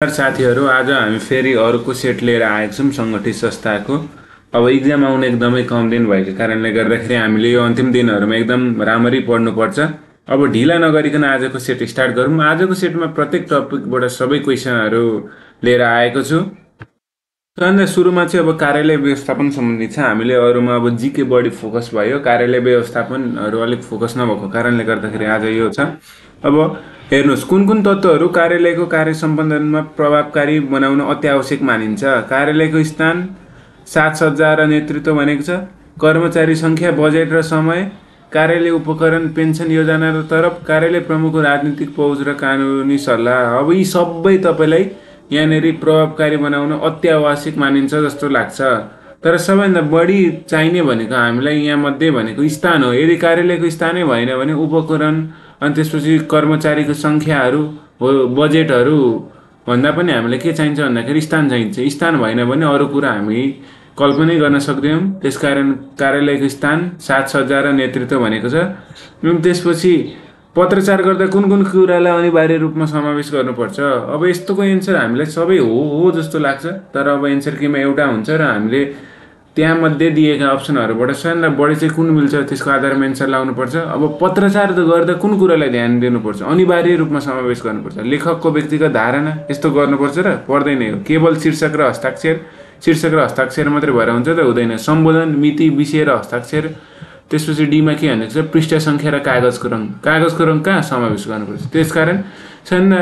साथीहरू, आज हामी फेरि अर्को सेट लिएर आएका छौँ सङ्गठित संस्थाको। अब इक्जाम आउन एकदमै कम दिन भएको कारणले गर्दाखेरि हामीले यो अन्तिम दिनहरूमा एकदम राम्ररी पढ्नुपर्छ। अब ढिला नगरिकन आजको सेट स्टार्ट गरौँ। आजको सेटमा प्रत्येक टपिकबाट सबै क्वेसनहरू लिएर आएको छु। सबभन्दा सुरुमा चाहिँ अब कार्यालय व्यवस्थापन सम्बन्धी छ। हामीले अरूमा अब जीके बढी फोकस भयो, कार्यालय व्यवस्थापनहरू अलिक फोकस नभएको कारणले गर्दाखेरि आज यो छ। अब हेर्नुहोस्, कुन कुन तत्त्वहरू कार्यालयको कार्य सम्पादनमा प्रभावकारी बनाउन अत्यावश्यक मानिन्छ। कार्यालयको स्थान, साजसज्जा र नेतृत्व भनेको छ, कर्मचारी सङ्ख्या, बजेट र समय, कार्यालय उपकरण, पेन्सन योजना र तरफ, कार्यालय प्रमुखको राजनीतिक पहुँच र कानुनी सल्लाह। अब यी सबै तपाईँलाई यहाँनिर प्रभावकारी बनाउन अत्यावश्यक मानिन्छ जस्तो लाग्छ। तर सबैभन्दा बढी चाहिने भनेको हामीलाई यहाँ मध्ये भनेको स्थान हो। यदि कार्यालयको स्थानै भएन भने उपकरण अनि त्यसपछि कर्मचारीको सङ्ख्याहरू हो, बजेटहरू भन्दा पनि हामीलाई के चाहिन्छ भन्दाखेरि स्थान चाहिन्छ। स्थान भएन भने अरू कुरा हामी कल्पनै गर्न सक्दैनौँ। त्यसकारण कार्यालयको स्थान, साजसज्जा र नेतृत्व भनेको छ। त्यसपछि पत्रचार गर्दा कुन कुन कुरालाई अनिवार्य रूपमा समावेश गर्नुपर्छ। अब यस्तोको एन्सर हामीलाई सबै हो जस्तो लाग्छ, तर अब एन्सर केमा एउटा हुन्छ र हामीले त्यहाँ मध्ये दिएका अप्सनहरूबाट सबैभन्दा बढी चाहिँ कुन मिल्छ त्यसको आधारमा एन्सर लाउनुपर्छ। अब पत्रचार गर्दा कुन कुरालाई ध्यान दिनुपर्छ, अनिवार्य रूपमा समावेश गर्नुपर्छ। लेखकको व्यक्तिगत धारणा यस्तो गर्नुपर्छ र पर्दैन। हो केवल शीर्षक र हस्ताक्षर मात्रै भएर हुन्छ त हुँदैन। सम्बोधन, मिति, विषय र हस्ताक्षर। त्यसपछि डीमा के भनेको छ, पृष्ठ सङ्ख्या र कागजको रङ कहाँ समावेश गर्नुपर्छ। त्यसकारण सबभन्दा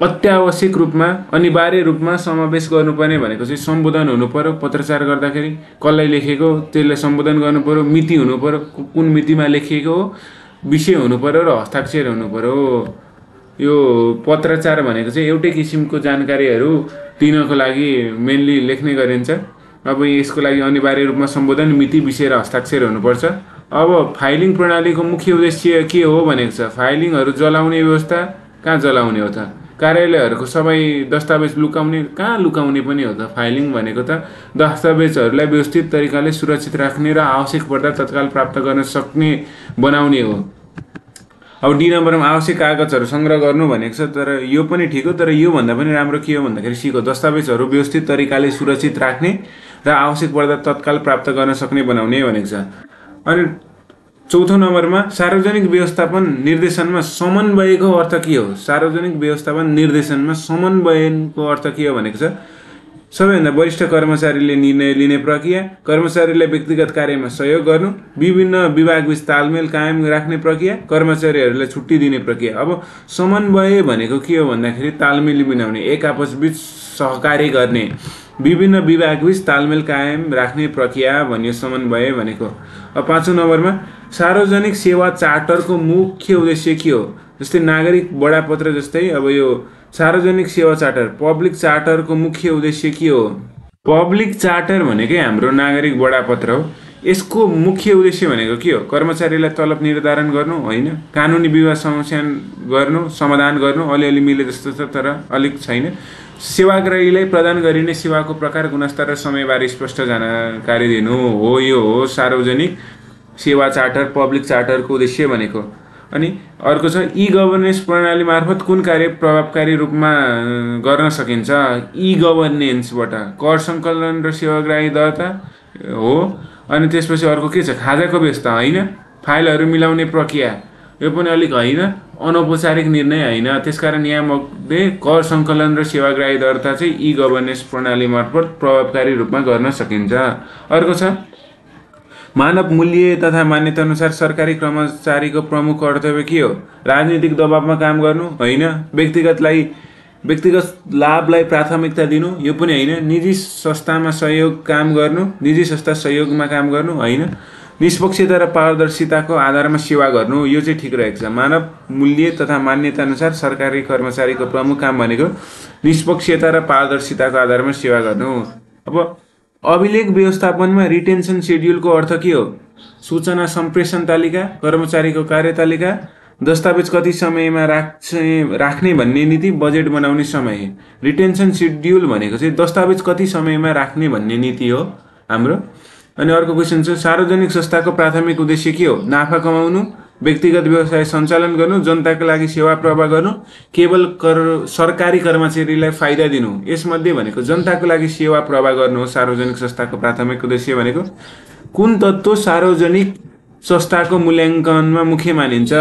अत्यावश्यक रूपमा अनिवार्य रूपमा समावेश गर्नुपर्ने भनेको चाहिँ सम्बोधन हुनु पर्यो। पत्रचार गर्दाखेरि कसलाई लेखेको त्यसलाई सम्बोधन गर्नु पर्यो, मिति हुनु पर्यो, कुन मितिमा लेखिएको हो, विषय हुनु पर्यो र हस्ताक्षर हुनु पर्यो। यो पत्रचार भनेको चाहिँ एउटै किसिमको जानकारीहरू दिनको लागि मेनली लेख्ने गरिन्छ। अब यसको लागि अनिवार्य रूपमा सम्बोधन, मिति, विषय र हस्ताक्षर हुनुपर्छ। अब फाइलिङ प्रणालीको मुख्य उद्देश्य के हो भनेको छ, फाइलिङहरू जलाउने व्यवस्था। कहाँ जलाउने हो त? कार्यालयहरूको सबै दस्तावेज कहाँ लुकाउने पनि हो त? फाइलिङ भनेको त दस्तावेजहरूलाई व्यवस्थित तरिकाले सुरक्षित राख्ने र आवश्यक पर्दा तत्काल प्राप्त गर्न सक्ने बनाउने हो। अब डी नम्बरमा आवश्यक कागजहरू सङ्ग्रह गर्नु भनेको छ, तर यो पनि ठिक हो। तर योभन्दा पनि राम्रो के हो भन्दाखेरि सिको दस्तावेजहरू व्यवस्थित तरिकाले सुरक्षित राख्ने र आवश्यक पर्दा तत्काल प्राप्त गर्न सक्ने बनाउने भनेको छ। अनि चौथो नम्बरमा सार्वजनिक व्यवस्थापन निर्देशनमा समन्वयको अर्थ के हो। सार्वजनिक व्यवस्थापन निर्देशनमा समन्वयको अर्थ के हो भनेको छ, सबैभन्दा वरिष्ठ कर्मचारीले निर्णय लिने प्रक्रिया, कर्मचारीलाई व्यक्तिगत कार्यमा सहयोग गर्नु, विभिन्न विभागबीच तालमेल कायम राख्ने प्रक्रिया, कर्मचारीहरूलाई छुट्टी दिने प्रक्रिया। अब समन्वय भनेको के हो भन्दाखेरि तालमेल बनाउने, एक आपसबीच सहकार्य गर्ने, विभिन्न विभागबीच तालमेल कायम राख्ने प्रक्रिया भन्ने समन्वय भनेको। अब पाँचौँ नम्बरमा सार्वजनिक सेवा चार्टरको मुख्य उद्देश्य के हो। जस्तै नागरिक बडापत्र जस्तै अब यो सार्वजनिक सेवा चार्टर, पब्लिक चार्टरको मुख्य उद्देश्य के हो। पब्लिक चार्टर भनेकै हाम्रो नागरिक बडापत्र हो। यसको मुख्य उद्देश्य भनेको के हो, कर्मचारीलाई तलब निर्धारण गर्नु होइन, कानुनी विवाद समस्या समाधान गर्नु। अलिअलि मिले जस्तो छ तर अलिक छैन। सेवाग्राहीलाई प्रदान गरिने सेवाको प्रकार, गुणस्तर र समयबारे स्पष्ट जानकारी दिनु हो। यो हो सार्वजनिक सेवा चार्टर, पब्लिक चार्टरको उद्देश्य भनेको। अनि अर्को छ ई गभर्नेन्स प्रणाली मार्फत कुन कार्य प्रभावकारी रूपमा गर्न सकिन्छ। ई गभर्नेन्सबाट कर सङ्कलन र सेवाग्राही दर्ता हो। अनि त्यसपछि अर्को के छ, खाजाको व्यवस्था होइन, फाइलहरू मिलाउने प्रक्रिया। यो पनि अलिक होइन, अनौपचारिक निर्णय होइन। त्यसकारण यहाँ मध्ये कर सङ्कलन र सेवाग्राही दर्ता चाहिँ ई गभर्नेन्स प्रणाली मार्फत प्रभावकारी रूपमा गर्न सकिन्छ। अर्को छ मानव मूल्य तथा मान्यता अनुसार सरकारी कर्मचारीको प्रमुख कर्तव्य के हो। राजनीतिक दबावमा काम गर्नु होइन, व्यक्तिगत लाभलाई प्राथमिकता दिनु यो पनि होइन, निजी संस्थामा निजी संस्था सहयोगमा काम गर्नु होइन, निष्पक्षता र पारदर्शिताको आधारमा सेवा गर्नु यो चाहिँ ठिक रहेको छ। मानव मूल्य तथा मान्यता अनुसार सरकारी कर्मचारीको प्रमुख काम भनेको निष्पक्षता र पारदर्शिताको आधारमा सेवा गर्नु। अब अभिलेख व्यवस्थापनमा रिटेन्सन सेड्युलको अर्थ के हो। सूचना सम्प्रेषण तालिका, कर्मचारीको कार्यतालिका, दस्तावेज कति समयमा राख्ने भन्ने नीति, बजेट बनाउने समय। रिटेन्सन सेड्युल भनेको चाहिँ दस्तावेज कति समयमा राख्ने भन्ने नीति हो हाम्रो। अनि अर्को क्वेसन छ सार्वजनिक संस्थाको प्राथमिक उद्देश्य के हो। नाफा कमाउनु, व्यक्तिगत व्यवसाय सञ्चालन गर्नु, जनताको लागि सेवा प्रवाह गर्नु, केवल सरकारी कर्मचारीलाई फाइदा दिनु, यसमध्ये भनेको जनताको लागि सेवा प्रवाह गर्नु हो सार्वजनिक संस्थाको प्राथमिक उद्देश्य भनेको। कुन तत्त्व सार्वजनिक संस्थाको मूल्याङ्कनमा मुख्य मानिन्छ?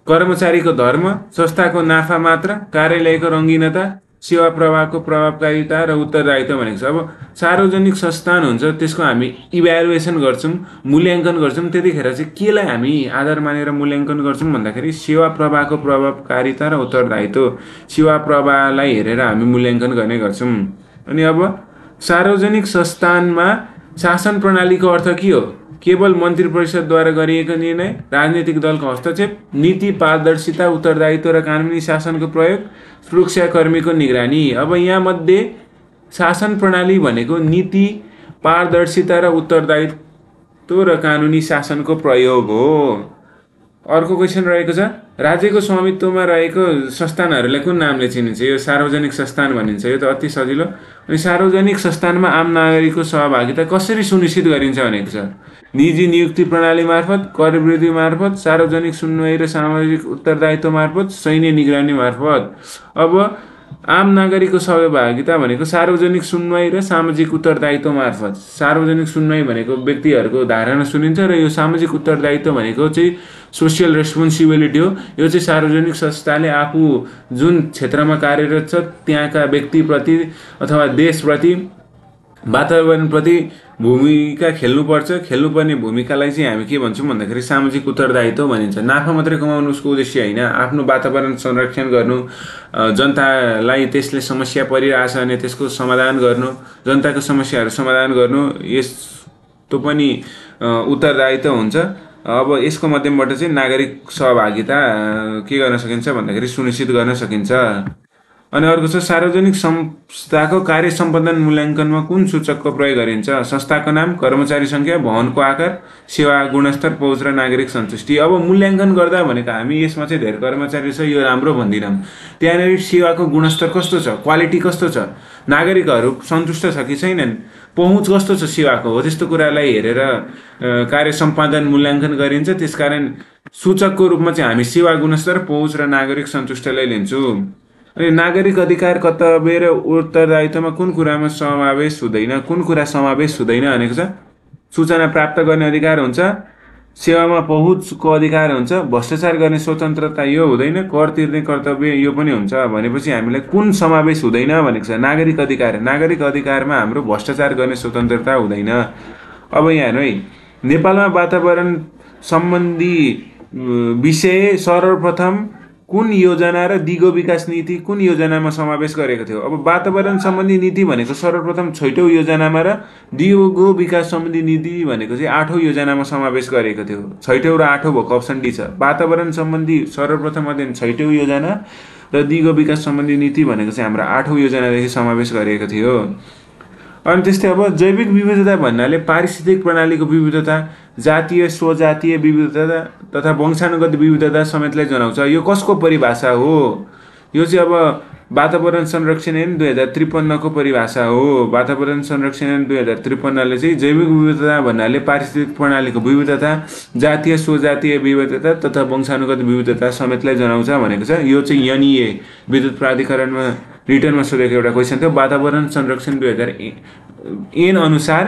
कर्मचारीको धर्म, संस्थाको नाफा मात्रा, कार्यालयको रङ्गिनता, सेवा प्रवाहको प्रभावकारिता र उत्तरदायित्व भनेको छ। अब सार्वजनिक संस्थान हुन्छ, त्यसको हामी इभ्यालुएसन गर्छौँ, मूल्याङ्कन गर्छौँ, त्यतिखेर चाहिँ केलाई हामी आधार मानेर मूल्याङ्कन गर्छौँ भन्दाखेरि सेवा प्रवाहको प्रभावकारिता र उत्तरदायित्व, सेवा प्रवाहलाई हेरेर हामी मूल्याङ्कन गर्ने गर्छौँ। अनि अब सार्वजनिक संस्थानमा शासन प्रणालीको अर्थ के हो? केवल मन्त्री परिषदद्वारा गरिएको निर्णय, राजनीतिक दलको हस्तक्षेप, नीति पारदर्शिता, उत्तरदायित्व र कानुनी शासनको प्रयोग, सुरक्षाकर्मीको निगरानी। अब यहाँ मध्ये शासन प्रणाली भनेको नीति पारदर्शिता र उत्तरदायित्व र कानुनी शासनको प्रयोग हो। अर्को क्वेसन रहेको छ, राज्यको स्वामित्वमा रहेको संस्थानहरूलाई कुन नामले चिनिन्छ? यो सार्वजनिक संस्थान भनिन्छ। यो त अति सजिलो। अनि सार्वजनिक संस्थानमा आम नागरिकको सहभागिता कसरी सुनिश्चित गरिन्छ भनेको छ? निजी नियुक्ति प्रणाली मार्फत, कर वृद्धि मार्फत, सार्वजनिक सुनवाई र सामाजिक उत्तरदायित्व मार्फत, सैन्य निगरानी मार्फत। अब आम नागरिकको सहभागिता भनेको सार्वजनिक सुनवाई र सामाजिक उत्तरदायित्व मार्फत। सार्वजनिक सुनवाई भनेको व्यक्तिहरूको धारणा सुनिन्छ र यो सामाजिक उत्तरदायित्व भनेको चाहिँ सोसियल रेस्पोन्सिबिलिटी हो। यो चाहिँ सार्वजनिक संस्थाले आफू जुन क्षेत्रमा कार्यरत छ त्यहाँका व्यक्तिप्रति अथवा देशप्रति, वातावरणप्रति भूमिका खेल्नुपर्छ। खेल्नुपर्ने भूमिकालाई चाहिँ हामी के भन्छौँ भन्दाखेरि सामाजिक उत्तरदायित्व भनिन्छ। नाफा मात्रै कमाउनु उसको उद्देश्य होइन, आफ्नो वातावरण संरक्षण गर्नु, जनतालाई त्यसले समस्या परिरहेछ भने त्यसको समाधान गर्नु, जनताको समस्याहरू समाधान गर्नु, यस्तो पनि उत्तरदायित्व हुन्छ। अब यसको माध्यमबाट चाहिँ नागरिक सहभागिता के गर्न सकिन्छ भन्दाखेरि सुनिश्चित गर्न सकिन्छ। अनि अर्को छ, सार्वजनिक संस्थाको कार्य सम्पादन मूल्याङ्कनमा कुन सूचकको प्रयोग गरिन्छ? संस्थाको नाम, कर्मचारी सङ्ख्या, भवनको आकार, सेवा गुणस्तर, पहुँच र नागरिक सन्तुष्टि। अब मूल्याङ्कन गर्दा भनेको हामी यसमा चाहिँ धेरै कर्मचारी छ यो राम्रो भन्दिनौँ, त्यहाँनिर सेवाको गुणस्तर कस्तो छ, क्वालिटी कस्तो छ, नागरिकहरू सन्तुष्ट छ कि छैनन्, पहुँच कस्तो छ सेवाको, हो त्यस्तो कुरालाई हेरेर कार्य सम्पादन मूल्याङ्कन गरिन्छ। त्यसकारण सूचकको रूपमा चाहिँ हामी सेवा गुणस्तर, पहुँच र नागरिक सन्तुष्टलाई लिन्छौँ। अनि नागरिक अधिकार, कर्तव्य र उत्तरदायित्वमा कुन कुरामा समावेश हुँदैन, कुन कुरा समावेश हुँदैन भनेको छ? सूचना प्राप्त गर्ने अधिकार हुन्छ, सेवामा पहुँचको अधिकार हुन्छ, भ्रष्टाचार गर्ने स्वतन्त्रता यो हुँदैन, कर तिर्ने कर्तव्य यो पनि हुन्छ। भनेपछि हामीलाई कुन समावेश हुँदैन भनेको छ? नागरिक अधिकार। नागरिक अधिकारमा हाम्रो भ्रष्टाचार गर्ने स्वतन्त्रता हुँदैन। अब यहाँ हेर्नु है, नेपालमा वातावरण सम्बन्धी विषय सर्वप्रथम कुन योजना र दिगो विकास नीति कुन योजनामा समावेश गरेको थियो? अब वातावरण सम्बन्धी नीति भनेको सर्वप्रथम 6औं योजनामा र दिगो विकास सम्बन्धी नीति भनेको चाहिँ 8औं योजनामा समावेश गरेको थियो। 6औं र 8औं भएको अप्सन डी छ। वातावरण सम्बन्धी सर्वप्रथम अध्ययन 6औं योजना र दिगो विकास सम्बन्धी नीति भनेको चाहिँ हाम्रो 8औं योजनादेखि समावेश गरिएको थियो। अनि त्यस्तै अब जैविक विविधता भन्नाले पारिस्थितिक प्रणालीको विविधता, जातीय स्वजातीय विविधता तथा वंशानुगत विविधता समेतलाई जनाउँछ। यो कसको परिभाषा हो? यो चाहिँ अब वातावरण संरक्षण ऐन 2053 को परिभाषा हो। वातावरण संरक्षण ऐन 2053ले चाहिँ जैविक विविधता भन्नाले पारिस्थितिक प्रणालीको विविधता, जातीय स्वजातीय विविधता तथा वंशानुगत विविधता समेतलाई जनाउँछ भनेको छ। यो चाहिँ एनईए विद्युत प्राधिकरणमा रिटर्नमा सोधेको एउटा क्वेसन थियो। वातावरण संरक्षण 2000 अनुसार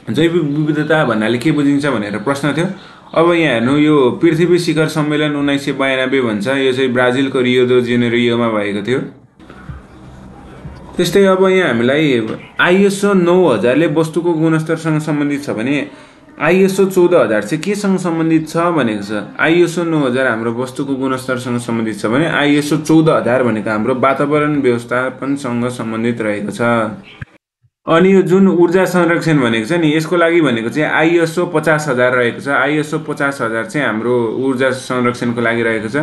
जैविक विविधता भन्नाले के बुझिन्छ भनेर प्रश्न थियो। अब यहाँ हेर्नु, यो पृथ्वी शिखर सम्मेलन 1992 भन्छ। यो चाहिँ ब्राजिलको रियो दो जेनेरियोमा भएको थियो। त्यस्तै अब यहाँ हामीलाई आईएसओ 9000 ले वस्तुको गुणस्तरसँग सम्बन्धित छ भने आईएसओ 14000 चाहिँ केसँग सम्बन्धित छ भनेको छ। आईएसओ 9000 हाम्रो वस्तुको गुणस्तरसँग सम्बन्धित छ भने आईएसओ 14000 भनेको हाम्रो वातावरण व्यवस्थापनसँग सम्बन्धित रहेको छ। अनि यो जुन ऊर्जा संरक्षण भनेको छ नि, यसको लागि भनेको चाहिँ आईएसओ 50000 रहेको छ। आईएसओ 50000 चाहिँ हाम्रो ऊर्जा संरक्षणको लागि रहेको छ।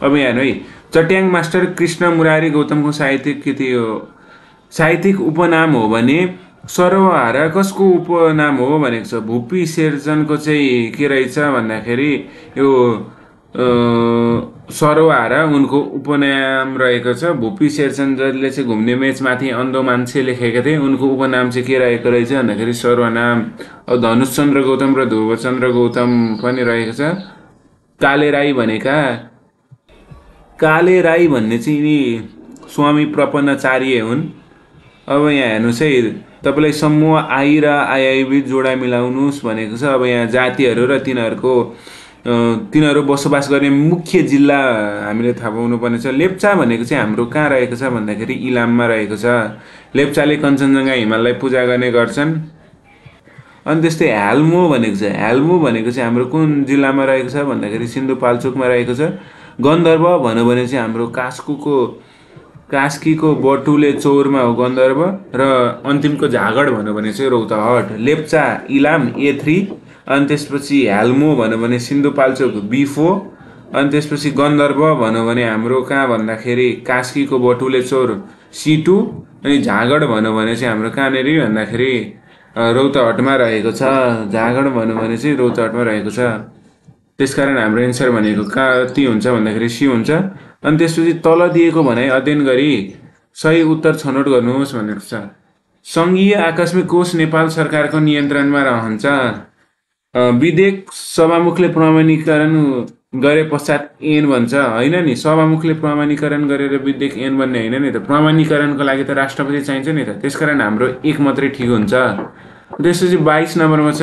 अब यहाँ हेर्नु है, चट्याङ मास्टर कृष्ण मुरारी गौतमको साहित्यिक कृति हो। साहित्यिक उपनाम हो भने सर्वहारा कसको उपनाम हो भनेको छ? भुपी शेरचनको चाहिँ के रहेछ भन्दाखेरि यो सर्वहारा उनको उपनाम रहेको छ। भुपी शेरचन जसले चाहिँ घुम्ने मेचमाथि अन्धो मान्छे लेखेका थिए, उनको उपनाम चाहिँ के रहेको रहेछ भन्दाखेरि सर्वनाम। अब धनुषचन्द्र गौतम र ध्रुवचन्द्र गौतम पनि रहेको छ। काले राई भनेका काले राई भन्ने चाहिँ यिनी स्वामी प्रपन्नचार्य हुन्। अब यहाँ हेर्नुहोस् है, तपाईँलाई समूह आई र आइआइबी जोडा मिलाउनुहोस् भनेको छ। अब यहाँ जातिहरू र तिनीहरू बसोबास गर्ने मुख्य जिल्ला हामीले थाहा पाउनुपर्ने छ। लेप्चा भनेको चाहिँ हाम्रो कहाँ रहेको छ भन्दाखेरि इलाममा रहेको छ। लेप्चाले कञ्चनजङ्घा हिमाललाई पूजा गर्ने गर्छन्। अनि त्यस्तै ह्याल्मो भनेको छ। ह्याल्मो भनेको चाहिँ हाम्रो कुन जिल्लामा रहेको छ भन्दाखेरि सिन्धुपाल्चोकमा रहेको छ। गन्धर्व भन्यो भने चाहिँ हाम्रो कास्कीको बटुले चौरमा हो गन्धर्व, र अन्तिमको झागड भन्यो भने चाहिँ रौतहट। लेप्चा इलाम A3, अनि त्यसपछि ह्याल्मो भन्यो भने सिन्धुपाल्चोक B4, अनि त्यसपछि गन्धर्व भन्यो भने हाम्रो कहाँ भन्दाखेरि कास्कीको बटुले चौर C2, अनि झागड भन्यो भने चाहिँ हाम्रो कहाँनिर भन्दाखेरि रौतहटमा रहेको छ। झागड भन्यो भने चाहिँ रौतहटमा रहेको छ। त्यसकारण हाम्रो एन्सर भनेको कति हुन्छ भन्दाखेरि C हुन्छ। अनि त्यसपछि तल दिएको भनाइ अध्ययन गरी सही उत्तर छनौट गर्नुहोस् भनेको छ। सङ्घीय आकस्मिक कोष नेपाल सरकारको नियन्त्रणमा रहन्छ। विधेयक सभामुखले प्रमाणीकरण गरे पश्चात ऐन बन्छ, होइन नि। सभामुखले प्रमाणीकरण गरेर विधेयक ऐन बन्ने होइन नि त। प्रमाणीकरणको लागि त राष्ट्रपति चाहिन्छ नि त। त्यसकारण हाम्रो एक मात्रै ठिक हुन्छ। त्यसपछि 22 नम्बरमा छ,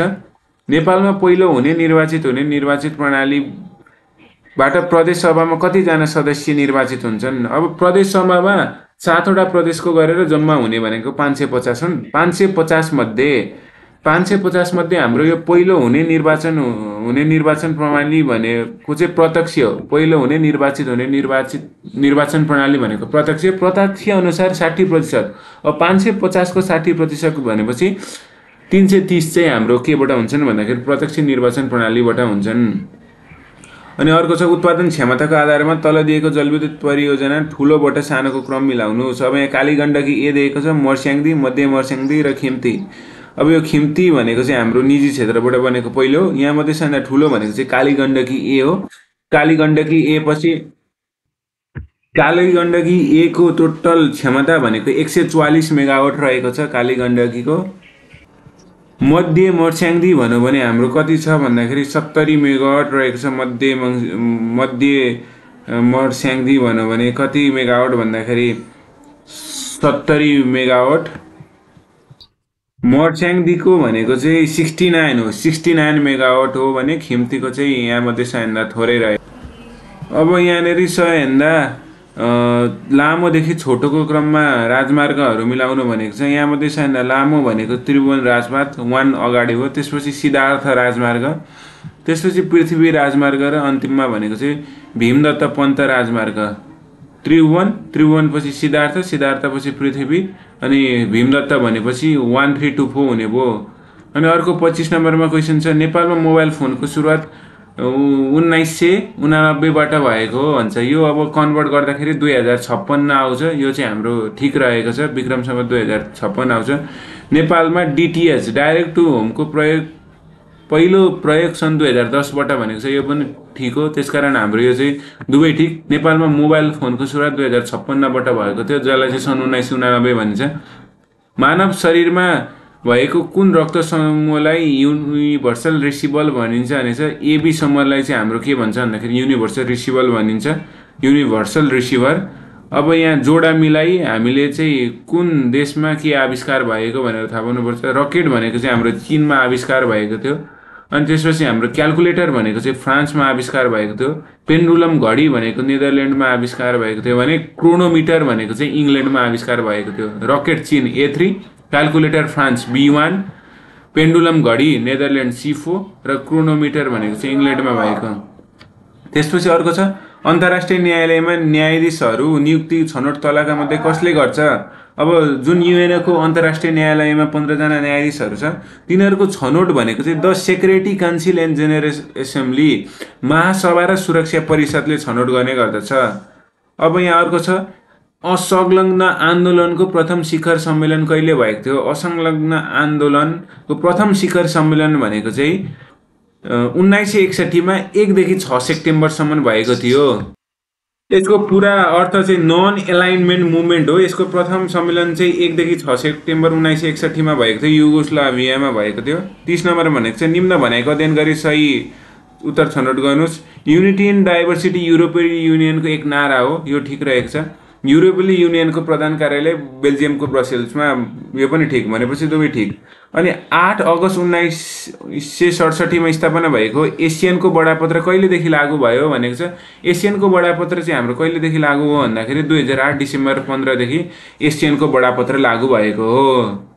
नेपालमा पहिलो हुने निर्वाचित प्रणालीबाट प्रदेश सभामा कतिजना सदस्य निर्वाचित हुन्छन्। अब प्रदेश सभामा 7वटा प्रदेशको गरेर जम्मा हुने भनेको 550 हुन्। 550 मध्ये हाम्रो यो पहिलो हुने निर्वाचन प्रणाली भनेको चाहिँ प्रत्यक्ष हो। पहिलो हुने निर्वाचन प्रणाली भनेको प्रत्यक्ष अनुसार 60%। अब 550 को 60% भनेपछि 330 चाहिँ हाम्रो केबाट हुन्छन् भन्दाखेरि प्रत्यक्ष निर्वाचन प्रणालीबाट हुन्छन्। अनि अर्को छ, उत्पादन क्षमताको आधारमा तल दिएको जलविद्युत परियोजना ठुलोबाट सानोको क्रम मिलाउनुहोस्। अब यहाँ कालीगण्डकी ए दिएको छ, मर्स्याङ्दी, मध्य मर्स्याङ्दी र खिम्ती। अब यो खिम्ती भनेको चाहिँ हाम्रो निजी क्षेत्रबाट बनेको पहिलो। यहाँ मध्ये सानो ठुलो भनेको चाहिँ कालीगण्डकी ए हो। कालीगण्डकी ए पछि कालीगण्डकी ए को टोटल क्षमता भनेको 144 मेगावाट रहेको छ कालीगण्डकीको। मध्य मर्स्याङ्दी भन्यो भने हाम्रो कति छ भन्दाखेरि 70 मेगावाट रहेको छ। मध्य मर्स्याङ्दी भन्यो भने कति मेगावाट भन्दाखेरि 70 मेगावाट। मर्स्याङ्दीको भनेको चाहिँ 69 मेगावाट हो भने खिम्तीको चाहिँ यहाँ मध्ये सबैभन्दा थोरै रह्यो। अब यहाँनिर सबैभन्दा लामोदेखि छोटोको क्रममा राजमार्गहरू मिलाउनु भनेको छ। यहाँ मध्ये सबैभन्दा लामो भनेको त्रिभुवन राजमार्ग 1 अगाडि हो, त्यसपछि सिद्धार्थ राजमार्ग, त्यसपछि पृथ्वी राजमार्ग र अन्तिममा भनेको चाहिँ भीमदत्त पन्त राजमार्ग। त्रिभुवन पछि सिद्धार्थ पछि पृथ्वी, अनि भीमदत्त भनेपछि 1324 हुने भयो। अनि अर्को 25 नम्बरमा क्वेसन छ, नेपालमा मोबाइल फोनको सुरुवात 1989बाट भएको भन्छ। यो अब कन्भर्ट गर्दाखेरि 2056 आउँछ। यो चाहिँ हाम्रो ठिक रहेको छ। विक्रमसम्म 2056 आउँछ। नेपालमा डिटिएच डाइरेक्ट टु होमको पहिलो प्रयोग सन् 2010बाट भनेको छ। यो पनि ठिक हो। त्यसकारण हाम्रो यो चाहिँ दुवै ठिक। नेपालमा मोबाइल फोनको सुरुवात 2056बाट भएको थियो, जसलाई चाहिँ सन् 1989 भनिन्छ। मानव शरीरमा भएको कुन रक्त समूहलाई युनिभर्सल रिसिभल भनिन्छ भनेछ। एबी समूहलाई चाहिँ हाम्रो के भन्छ भन्दाखेरि युनिभर्सल रिसिभल भनिन्छ, युनिभर्सल रिसिभर। अब यहाँ जोडा मिलाई हामीले चाहिँ कुन देशमा के आविष्कार भएको भनेर थाहा पाउनुपर्छ। रकेट भनेको चाहिँ हाम्रो चीनमा आविष्कार भएको थियो। अनि त्यसपछि हाम्रो क्याल्कुलेटर भनेको चाहिँ फ्रान्समा आविष्कार भएको थियो। पेन्डुलम घडी भनेको नेदरल्यान्डमा आविष्कार भएको थियो भने क्रोनोमिटर भनेको चाहिँ इङ्ल्यान्डमा आविष्कार भएको थियो। रकेट चीन A3, calculator France B1, pendulum घडी नेदरल्यान्ड C4 र क्रोनोमिटर भनेको चाहिँ इङ्ल्यान्डमा भएको। त्यसपछि अर्को छ, अन्तर्राष्ट्रिय न्यायालयमा न्यायाधीशहरू नियुक्ति छनौट तलका मध्ये कसले गर्छ। अब जुन युएनको अन्तर्राष्ट्रिय न्यायालयमा 15 जना न्यायाधीशहरू छ, तिनीहरूको छनौट भनेको चाहिँ the secretary council and general assembly, महासभा र सुरक्षा परिषदले छनौट गर्ने गर्दछ। अब यहाँ अर्को छ, असंलग्न आन्दोलनको प्रथम शिखर सम्मेलन कहिले भएको थियो। असंलग्न आन्दोलनको प्रथम शिखर सम्मेलन भनेको चाहिँ 1961 मा 1 देखि 6 सेप्टेम्बरसम्म भएको थियो। यसको पुरा अर्थ चाहिँ नन एलाइनमेन्ट मुभमेन्ट हो। यसको प्रथम सम्मेलन चाहिँ 1 देखि 6 सेप्टेम्बर 1961 मा भएको थियो, युगोस्लाभियामा भएको थियो। 30 नम्बर भनेको चाहिँ निम्न भनाइको अध्ययन गरी सही उत्तर छनौट गर्नुहोस्। युनिटी इन डाइभर्सिटी युरोपियन युनियनको एक नारा हो, यो ठिक रहेको छ। युरोपियन युनियनको प्रधान कार्यालय बेल्जियमको ब्रसेल्समा, यो पनि ठिक, भनेपछि दुवै ठिक। अनि 8 अगस्त 1967 मा स्थापना भएको एसियनको बडापत्र कहिलेदेखि लागू भयो भनेको छ। एसियनको बडापत्र चाहिँ हाम्रो कहिलेदेखि लागू हो भन्दाखेरि 2008 डिसेम्बर 15 देखि एसियनको बडापत्र लागू भएको हो।